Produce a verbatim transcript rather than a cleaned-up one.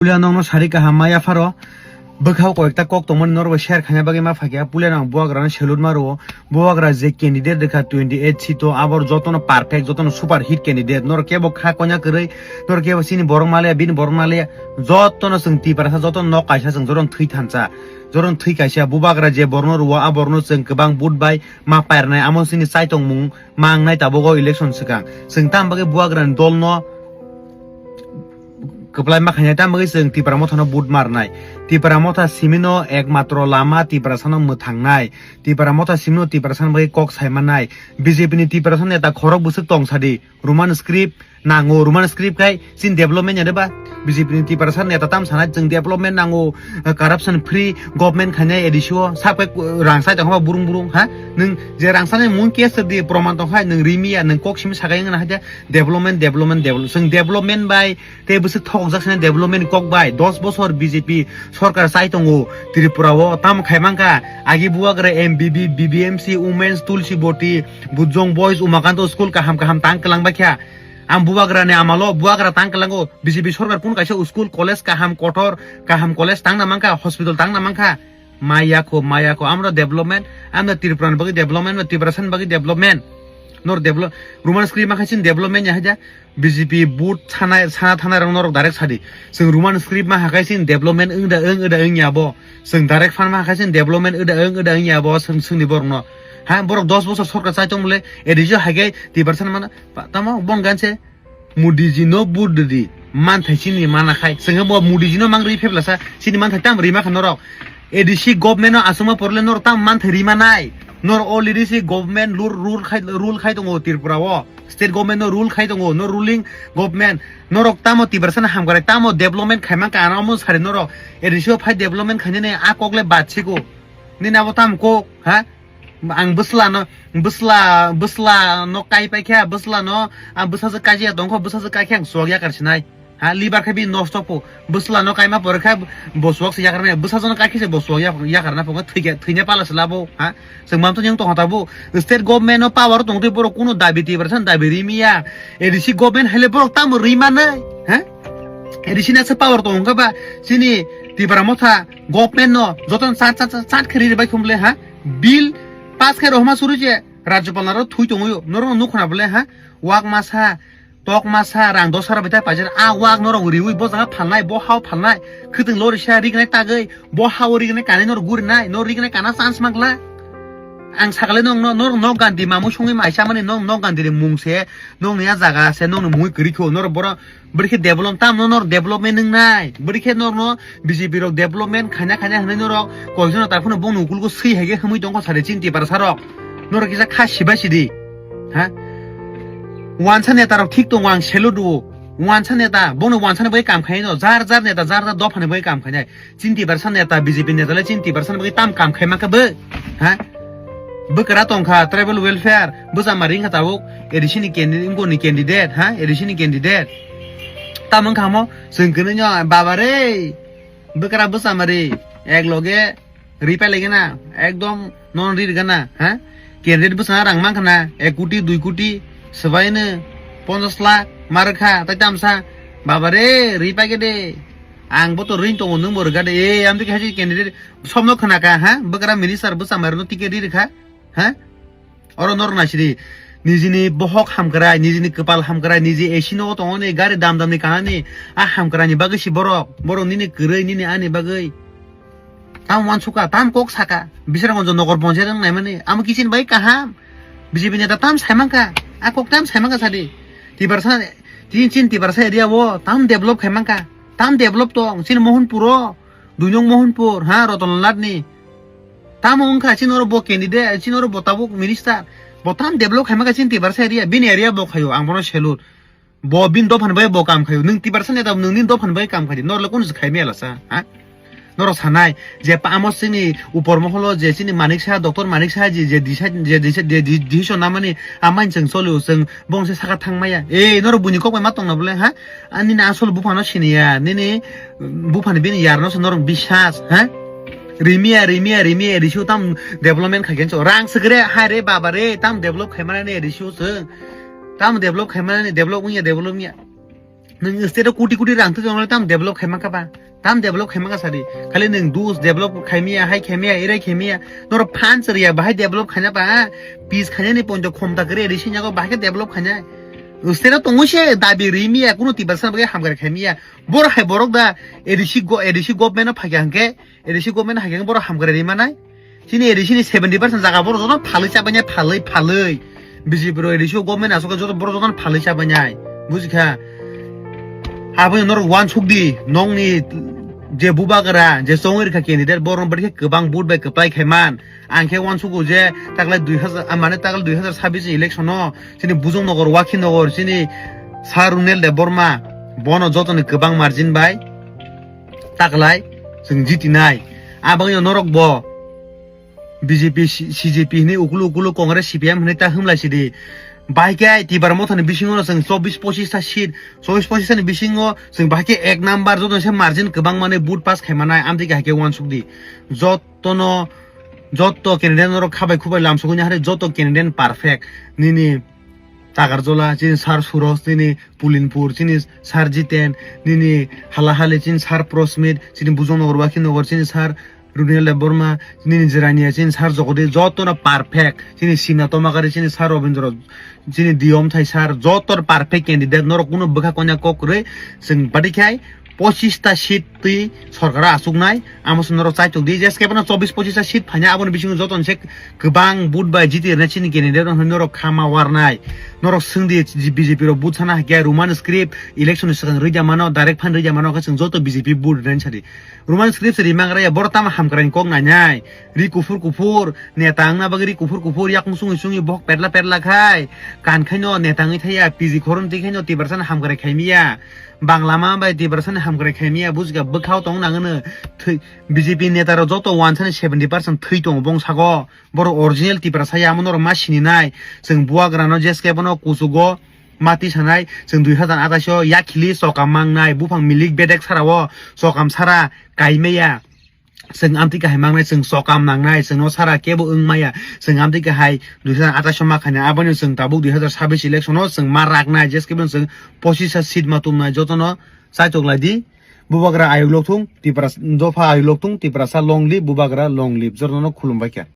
Puila nokno sari kaham ma yapharo. Bwkhao koyekta kok tongmani norok bai share khaina bagwi ma phakya. Puila nang buagrano salute ma rwo. Buagra je candidate rwkha twenty eight seat o, abor jotono perfect, jotono super hit candidate. Norok kebo kha koina kwrwi, norok kebo chini borok maliya, bini borok maliya. Jotono chwng Tiprasa, jotono nok kaisa chwng jotono thwi thansa. Jotono thwi kaisa. Bubagra je borno rwo, a borno chwng kwbang vote bai ma pairnai. Amo chini chaitongmung ma wngnai tabuk o election swkang. Chwng tam bagwi buagrani dolno kwplai ma khainai, tam bagwi chwng Tipra Mothano vote marnai. Tipra Motha simino ekmatro lama Tiprasano mwthangnai. Tipra Motha simino Tiprasani bagwi kok saimanai. B J P ni Tiprasa neta khorok bwswk tong sadi. Roman script nango, Roman script khai chini development ya de ba? B J P ni Tiprasa neta tam sanai chwng development nango, corruption free government khainai A D C o, sab khai rang sai tong kha ba burung burung, ha? Nwng je rang sanai mung case di proman tong khai, nwng rimi ya, nwng kok simi sakai wngna hai de development, development, development. Chwng development bai tei bwswk thokjak sene development kok bai. Dos bosor B J P sorkar chai tongo Tripura o, tamo khai mankha, agi buagra M B B, B B M C, Women's, Tulsi Boti, Bujong Boys, Umakanto school kaham kaham tang kwlang bai kha. Ang buagra ni amalo buagra tang kwlango, B J P sorkar kun kaisa school, college kaham kotor, kaham college tangna mankha, hospital tangna mankha. Maya kho, maya kho, amra development, amra Tripura ni bagwi development, amra Tiprasa ni bagwi development. Nor develop, Roman script ma khai chini development ya haja, B J P vote sana, sana thana rang norok direct sadi. Chwng Roman script ma hakai chini development wng da wng, wng da wng ya bo. Chwng direct fan ma hakai chini development wng da wng, wng da wng ya bo, chwng, chwngni borok no. Ha, borok dos bosor sorkar chai tong bole, A D C hagai Tiprasa ni mana, pa-, tamo bong ganse. Modi ji no vote di, manthai chini mana khai. Chwng bo Modi ji no mang ri phebla sa, chini manthai tam ri ma kha norok. A D C government no aswngma porle norok tam manthai ri manai. Nor already si government rule, rule khai, rule khai tongo Tripura o. State government no rule khai tongo, no ruling government. Norok tamo Tiprasa na hamkrai, tamo development khai man ka, ano mo sari norok. A D C o phai development khainani a kok le bad siko. Nini abo tam kok, ha? Ang bwsla no, bwsla, bwsla no kai paikha, bwsla no, ang bwsajwk kaijak tongkho, bwsajwk kaikhe ang chuak yakar sinai. Ha, liver khe bini nosto po, bwsla no kaima pore khe bo chuak se yakar nai, bwsajwk no kaikhe se bo chuak yak-, yakar na pokhe thwikhe, thwina pala se labo, ha. Chwng mamto nyang tongkha tabuk, state government no power tongtwi borok kuno dabi Tiprasa ni dabi rimiya, A D C government haile borok tamo rimanai, ha? A D C na se power tongkha ba, chini Tipra Motha government no joto chat, chat, chat, chat khe ri bai khumle, ha? Bill pass khe rohma suru je Rajyapal naro thui tongwi norok no nukhna bole ha wak masa tok masa rang dos hara bita pajar a wak norok riwi bo jaga phalnai bo hao phalnai khwtwng lori sa rignai tagwi bo hao rignai kanai norok gurinai no rignai kana chance mangla ang sakle nong no norok nok ganti mamui songwi maisa mani nong nok ganti ri mung se nong ni a jaga se nong ni mui kwrwi kho norok boro Bwrwi khe develop, tamo no nor development wngnai. Bwrwi khe nor no B J P rok development khaina khaina hwnwi norok koijono ta phano bongni ukulgo swi hai khe hwnwi tongkho sari chini Tiprasa rok. Norok kisa kha sibai sidi. Ha? Wansa neta rok thik tongo ang salute o. Wansa neta, bono wansa ni bai kam khai no. Jar jar neta, jar jar dopha ni bai kam khainai. Chini Tiprasa neta, B J P neta le chini Tiprasa ni bagwi tam kam khai mankha bo, ha? Bwkra tongkha tribal welfare, bwsa ma ringkha tabuk A D C ni candidate, wngkoni candidate, ha? A D C ni candidate. Tamo wngkha mo, chwng kwnwi no, baba re, bwkra bwsa ma ri, ek loge ri pai lagi na, ekdom non ri rwgana, ha? Candidate bwsa rang mankha na, ek koti, dui koti, swbai no, ponchash lakh, ma rwkha, tai tamsa, baba re, ri pai khe de. Ang bo to ring tongo, nwng bo rwgade, e, amtwi khe haisi candidate, somno khna kha, ha? Bwkra minister bwsa mai rwno ticket ri rwkha, ha? Oro norok naisidi, nijini bohok hamkrai, nijini kwpal hamkrai, niji A C nogo tongoni, gari dam damni kanani, a hamkraini bagwi si borok, borok nini kwrwi, nini ani bagwi. Tam wansukha, tam kok sakha, Bisramganj nogor ponchayat wng naimani, amo kichini bai kaham, B J P neta tam saimankha, a kok tam saimankha sadi. Tiprasa, chini, chini Tiprasa area o tam develop khaimankha. Tam develop tong, chini Mohanpur o, dui nong Mohanpur, ha, Ratan Lal ni. Tamo wngkha, chini oro bo candidate, chini oro bo tabuk minister. Bo tam develop khaima kha chini Tiprasa area, bini area bo khaio, ang bono salute. Bo bini dopha ni bai bo kam khaio, nwng Tiprasa neta nwng nini dopha ni bai kam khai di, nor le kunu se khai mela sa, ha? Norok sanai, je pa amo chini upor moholo je chini Manik Saha, Doctor Manik Saha ji je disa-, je disa-, je di-, decision namani amai chwng solio, chwng bongse saka thangmaya. E, norok buini kok bai ma tongna bole, ha? Ani na asol buphano siniya, nini buphani bini yarno se norok bisas, ha? Rimiya, rimiya, rimiya, risiu tam development khai kenso. Rang segere, hai re, baba re, tam develop khai manani risiu se. Tam develop khai manani, develop wngya, develop wngya. Nwng state o koti koti rang twi tongo, tam develop khaima kha ba? Tam develop khaima kha sadi? Khali nwng dus develop khaimiya, hai khaimiya, irai khaimiya. Norok phan chwriya bahai develop khaina ba? Pis khainani ponjo khomta kwrwi A D C nyago bahai khe develop khainai. State o tongo se dabi rimiya, kuno Tiprasa bagwi hamkrai khaimiya. Borok hai borok da A D C go-, A D C government o phakya hwnkhe, A D C government hai khe borok hamkrai rimanai. Chini A D C ni seventy percent jaga borok joto phalwi chabainai, phalwi, phalwi. B J P rok A D C o government aswk joto borok joto phalwi chabainai. Bujikha? Aboni norok uansuk di, nokni je bubagra, je chongwi rwkha candidate, borok bari khe kwbang vote bai kwplai khaiman. Ang khe uansugo je taklai dui hazar, ah, mane taklai dui hazar sabbish election o chini Bujong Nogor, Wakhi Nogor, chini Sir Runel Debbarma, bono jotoni kwbang margin bai taklai chwng jitinai. Aboni norok bo B J P, C-, C J P hinwi ukulu ukulu Congress C P M hinwi ta himlai sidi. Bai khe Tipra Mothani bisingo no chwng chobbish pochish ta seat, chobbish pochish ta ni bisingo chwng bai khe ek number joto se margin kwbang mani vote pass khai manai, amtwi khe hai khe uansuk di. Jotono, joto candidate norok khabai khubai lamsogwi nahari, joto candidate perfect. Nini Takarjola, chini Sir Suroj, chini Pulinpur, chini Sir Jiten, nini Halahali, chini Sir Prosmit, chini Bujong Nogor, Wakhi Nogor, chini Sir Runel Debbarma, nini Jirania, chini Sir Jogodi, jotono perfect, chini Sina Tomakari, chini Sir Robindra, chini Diyom Thai Sir, joto perfect candidate, norok kuno bwkha konya kok kwrwi, chwng badi khai, pochish ta seat twi sorkar o achuknai, amo se norok chaitok di, jeskhe bono chobbish pochish ta seat phaina, aboni bisingo joto se kwbang vote bai jiti rwnai chini candidate rok hinwi norok khama warnai. Norok swngdi, B J P rok vote sana hakhe Roman script election ni swkang rwida mano, direct phan rwida mano, khe chwng joto B J P vote rwnai sadi. Roman script se rimang raya, boro tamo hamkrai ni kok nainai. Ri kuphur kuphur, neta wngna bagwi ri kuphur kuphur, yakung sungwi sungwi bohok perla perla khai, kan khaino neta wngwi thaya, P G khorom twi khaino Tiprasa ni hamkrai khaimiya. Bangla ma bai Tiprasa ni hamkrai khaimiya, bujga bwkhao tong nangwno thwi, B J P neta rok joto wansani seventy percent thwi tongo bongsago. Borok original Tiprasa ya, amo norok ma sininai. Chwng buagrano jeskhe bono kuchugo mati sanai. Chwng dui hazar atais o yakhili chokam mangnai, buphang milik bedek sara o chokam sara kaimaya. Chwng amtwi kahai mangnai, chwng chokam nangnai, chwngno sara kebo wng maya. Chwng amtwi kahai dui hazar atais o ma khaina, aboni chwng tabuk dui hazar sabbish election o chwng ma raknai, jeskhe bono chwng pochish ta seat ma tumnai, jotono chaitok lai di. Bubagra ayuk lok thung, Tipra dopha ayuk lok thung, Tiprasa long live, Bubagra long live, jotono khulumbai kha.